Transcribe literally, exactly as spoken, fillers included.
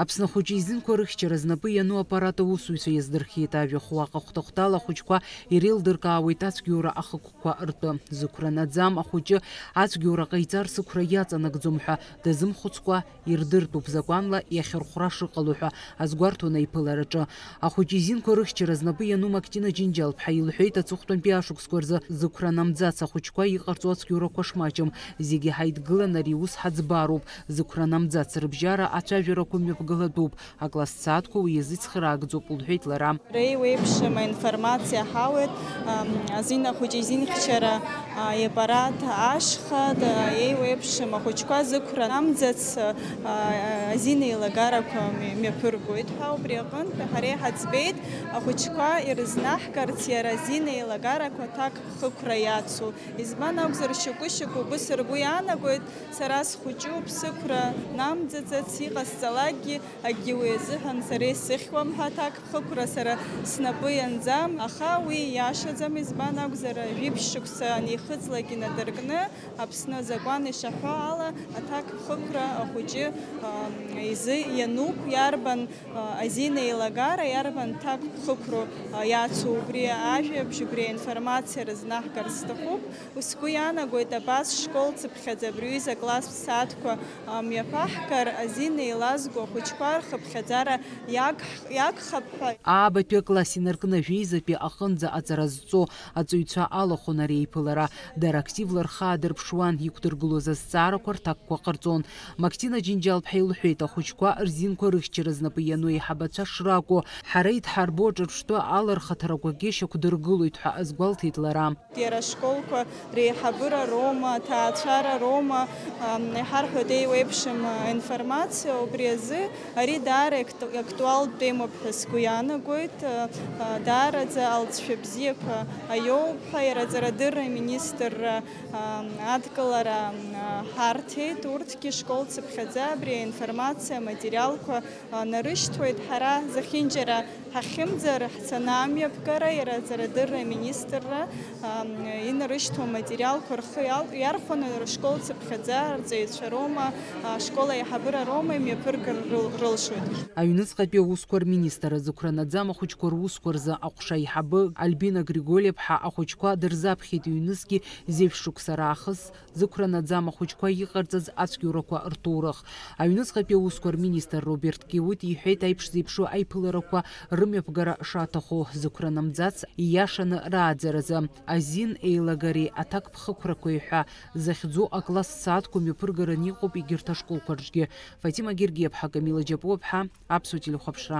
Аԥсны ахәыҷы изинқәа рыхьчара знапы иану аппарат аусзуҩцәа иаздырхиеит ажәахә. Уаҟа хәҭа-хәҭала ахәыҷқәа иреилдыркаауеит ацәгьоура ахықәкқәа ртәы. Зықәра наӡам ахәыҷы ацәгьоура ҟаиҵар сықәра иаҵанакӡом ҳәа дазымхәыцкәа ирдыртәуп закәанла иахьырхәра шыҟало ҳәа азгәарҭон аиԥылараҿы. Ахәыҷы изинқәа рыхьчара знапы иану Мактина Џьынџьал-ԥҳа илҳәеит, аҵыхәтәантәи ашықәсқәа рзы зықәра намӡац ахәыҷқәа иҟарҵо ацәгьоурақәа шмаҷым. Зегьы ҳаидгылан ари ус ҳаӡбароуп. Зықәра намӡац рыбжьара ацәажәарақәа мҩаԥгылатәуп, акласс сааҭқәа уи азы ицхраагӡоуп, лҳәеит лара. Реиуеиԥшым аинформациа ҳауеит, ам, азин ахәыҷы изинхьчара, а, иаппарат ашьха, да, еиуеиԥшым ахәыҷқәа зықәра намӡац, а, азин еилагарақәа мҩ-, мҩаԥыргоит ҳәа. Убри аҟынтә ҳара иҳаӡбеит, ахәыҷқәа ирызнаҳгарц иара азин еилагарақәа аҭакԥхықәра иацу. Избан акәзар, шьоукы-шьоукы убыс ргәы иаанагоит, сара схәыҷуп, сықәра намӡаӡац, иҟасҵалакгьы акгьы уи азыҳәан сара исыхьуам ҳәа аҭакԥхықәра сара снапы ианӡам, аха уи иашаӡам, избан акәзар, жәиԥшь шықәса анихыҵлак инадыркны, Аԥсны азакәан ишаҳәо ала, аҭакԥхықәра ахәыҷы, ам, изы иануп, иарбан, а, азин еилагара, иарбан ҭакԥхықәроу, а, иацу, убри ажәабжь, убри аинформациа рызнаҳгар сҭахуп. Сгәы иаанагоит, абас школ цыԥхьаӡа абри аҩыза акласстә сааҭқәа, а, мҩаԥаҳгар азин еилазго ахәыҷқәа рхыԥхьаӡара иагх-, иагхап ҳәа. Аабатәи акласс инаркны жәеизатәи аҟынӡа аҵара зҵо аҵаҩцәа алахәын ари аиԥылара. Дара активла рхы аадырԥшуан, иқәдыргылоз азҵаарақәа рҭакқәа ҟарҵон. Мактина Џьынџьал-ԥҳа илҳәеит, ахәыҷқәа рзинқәа рыхьчара знапы иану аиҳабацәа шракәу. Ҳара идҳарбо аҿырԥштәы алархаҭарақәагьы шьақәдыргылоит ҳәа азгәалҭеит лара. Иара ашколқәа реиҳабыра роума, аҭаацәара роума, ам, иҳарҳәоит еиуеиԥшым, а, информациа. Убри азы ари даара акт-, актуалтә темоуп ҳәа сгәы иаанагоит. А, а, даараӡа алҵшәа бзиақәа аиоуп ҳәа иара аҵарадырра аминистрра, ам, адкылара, ам, а, ҳарҭеит. Урҭгьы школ цыԥхьаӡа абри аинформациа аматериалқәа, а, нарышьҭуеит. Ҳара зехьынџьара ҳахьымӡар, ҳцаны амҩаԥгара, иара аҵарадырра аминистрра, ам, инарышьҭуа аматериалқәа рхы иал-, иархәаны рышкол цыԥхьаӡа, арҵаҩцәа роума, ашкол аиҳабыра роума имҩаԥыргар рыл-, рылшоит. Аҩныҵҟатәи аусқәа рминистр азықәра наӡам ахәыҷқәа русқәа рзы аҟәша аиҳабы Альбина Григольеԥҳа ахәыҷқәа дырзаԥхьеит ҩнызқьи зеижә шықәса раахыс зықәра наӡам ахәыҷқәа иҟарҵаз ацәгьоурақәа рҭоурых. Аҩныҵҟатәи аусқәа рминистр Роберт Киут иҳәеит, аиԥш зеиԥшу аиԥыларақәа рымҩаԥгара шаҭаху, зықәра намӡац ииашаны рааӡаразы, азин еилагареи аҭакԥхықәрақәеи ҳәа захьӡу акласс сааҭқәа мҩаԥыргараны иҟоуп егьырҭ ашколқәа рҿгьы. Фатима Гергиаԥҳа, Камила Џьапуаԥҳа, Аԥсуа телехәаԥшра.